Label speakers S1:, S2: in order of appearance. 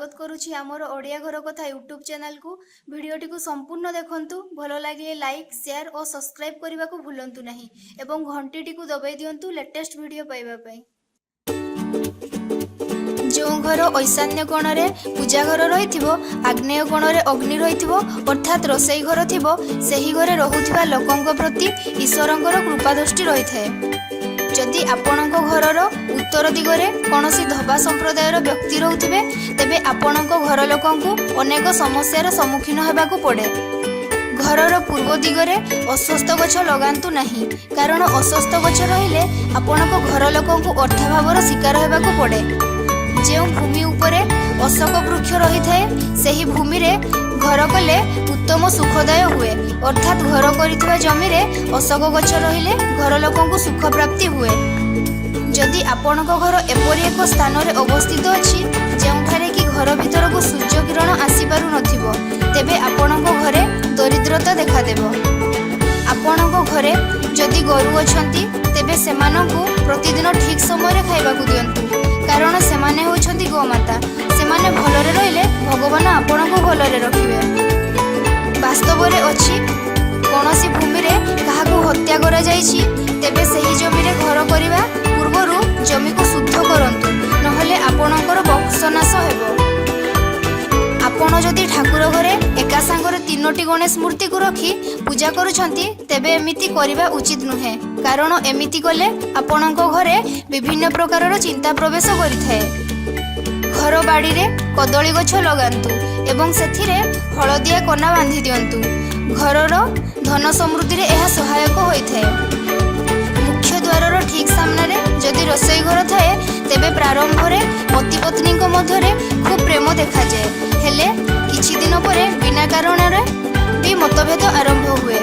S1: ସ୍ୱାଗତ କରୁଛି ଆମର ଓଡ଼ିଆ ଘର କଥା ୟୁଟ୍ୟୁବ୍ ଚ୍ୟାନେଲକୁ। ଭିଡ଼ିଓଟିକୁ ସମ୍ପୂର୍ଣ୍ଣ ଦେଖନ୍ତୁ। ଭଲ ଲାଗିଲେ ଲାଇକ୍, ସେୟାର ଓ ସବସ୍କ୍ରାଇବ୍ କରିବାକୁ ଭୁଲନ୍ତୁ ନାହିଁ ଏବଂ ଘଣ୍ଟିଟିକୁ ଦବାଇ ଦିଅନ୍ତୁ ଲେଟେଷ୍ଟ ଭିଡ଼ିଓ ପାଇବା ପାଇଁ। ଯେଉଁ ଘର ଐଶାନ୍ୟ କୋଣରେ ପୂଜା ଘର ରହିଥିବ, ଆଗ୍ନେୟ କୋଣରେ ଅଗ୍ନି ରହିଥିବ, ଅର୍ଥାତ୍ ରୋଷେଇ ଘର ଥିବ, ସେହି ଘରେ ରହୁଥିବା ଲୋକଙ୍କ ପ୍ରତି ଈଶ୍ୱରଙ୍କର କୃପା ଦୃଷ୍ଟି ରହିଥାଏ। ଯଦି ଆପଣଙ୍କ ଘରର ଉତ୍ତର ଦିଗରେ କୌଣସି ଧୋବା ସମ୍ପ୍ରଦାୟର ବ୍ୟକ୍ତି ରହୁଥିବେ, ତେବେ ଆପଣଙ୍କ ଘର ଲୋକଙ୍କୁ ଅନେକ ସମସ୍ୟାର ସମ୍ମୁଖୀନ ହେବାକୁ ପଡ଼େ। ଘରର ପୂର୍ବ ଦିଗରେ ଅଶ୍ୱତ୍ଥ ଗଛ ଲଗାନ୍ତୁ ନାହିଁ, କାରଣ ଅଶ୍ୱତ୍ଥ ଗଛ ରହିଲେ ଆପଣଙ୍କ ଘର ଲୋକଙ୍କୁ ଅର୍ଥାଭାବର ଶିକାର ହେବାକୁ ପଡ଼େ। ଯେଉଁ ଭୂମି ଉପରେ ଅଶୋକ ବୃକ୍ଷ ରହିଥାଏ, ସେହି ଭୂମିରେ ଘର କଲେ ଉତ୍ତମ ସୁଖଦାୟ ହୁଏ। ଅର୍ଥାତ୍ ଘର କରିଥିବା ଜମିରେ ଅଶୋକ ଗଛ ରହିଲେ ଘର ଲୋକଙ୍କୁ ସୁଖ ପ୍ରାପ୍ତି ହୁଏ। ଯଦି ଆପଣଙ୍କ ଘର ଏପରି ଏକ ସ୍ଥାନରେ ଅବସ୍ଥିତ ଅଛି, ଯେଉଁଠାରେ କି ଘର ଭିତରକୁ ସୂର୍ଯ୍ୟ କିରଣ ଆସିପାରୁନଥିବ, ତେବେ ଆପଣଙ୍କ ଘରେ ଦରିଦ୍ରତା ଦେଖାଦେବ। ଆପଣଙ୍କ ଘରେ ଯଦି ଗୋରୁ ଅଛନ୍ତି, ତେବେ ସେମାନଙ୍କୁ ପ୍ରତିଦିନ ଠିକ୍ ସମୟରେ ଖାଇବାକୁ ଦିଅନ୍ତୁ, କାରଣ ସେମାନେ ହେଉଛନ୍ତି ଗୋମାତା। ସେମାନେ ଭଲରେ ରହିଲେ ଭଗବାନ ଆପଣଙ୍କୁ ଭଲରେ ରଖିବେ। ବାସ୍ତବରେ ଅଛି, କୌଣସି ଭୂମିରେ କାହାକୁ ହତ୍ୟା କରାଯାଇଛି, ତେବେ ସେହି ଜମିରେ ଘର କରିବା ପୂର୍ବରୁ ଜମିକୁ ଶୁଦ୍ଧ କରନ୍ତୁ, ନହେଲେ ଆପଣଙ୍କର ବଂଶନାଶ ହେବ। ଆପଣ ଯଦି ଠାକୁର ଘରେ ଏକା ସାଙ୍ଗରେ ତିନୋଟି ଗଣେଶ ମୂର୍ତ୍ତିକୁ ରଖି ପୂଜା କରୁଛନ୍ତି, ତେବେ ଏମିତି କରିବା ଉଚିତ ନୁହେଁ, କାରଣ ଏମିତି କଲେ ଆପଣଙ୍କ ଘରେ ବିଭିନ୍ନ ପ୍ରକାରର ଚିନ୍ତା ପ୍ରବେଶ କରିଥାଏ। ଘର ବାଡ଼ିରେ କଦଳୀ ଗଛ ଲଗାନ୍ତୁ ଏବଂ ସେଥିରେ ହଳଦିଆ କନା ବାନ୍ଧି ଦିଅନ୍ତୁ। ଘରର ଧନ ସମୃଦ୍ଧିରେ ଏହା ସହାୟକ ହୋଇଥାଏ। ମୁଖ୍ୟ ଦ୍ୱାରର ଠିକ୍ ସାମ୍ନାରେ ଯଦି ରୋଷେଇ ଘର ଥାଏ, ତେବେ ପ୍ରାରମ୍ଭରେ ପତି ପତ୍ନୀଙ୍କ ମଧ୍ୟରେ ଖୁବ୍ ପ୍ରେମ ଦେଖାଯାଏ। ହେଲେ କିଛି ଦିନ ପରେ ବିନା କାରଣରେ ବି ମତଭେଦ ଆରମ୍ଭ ହୁଏ।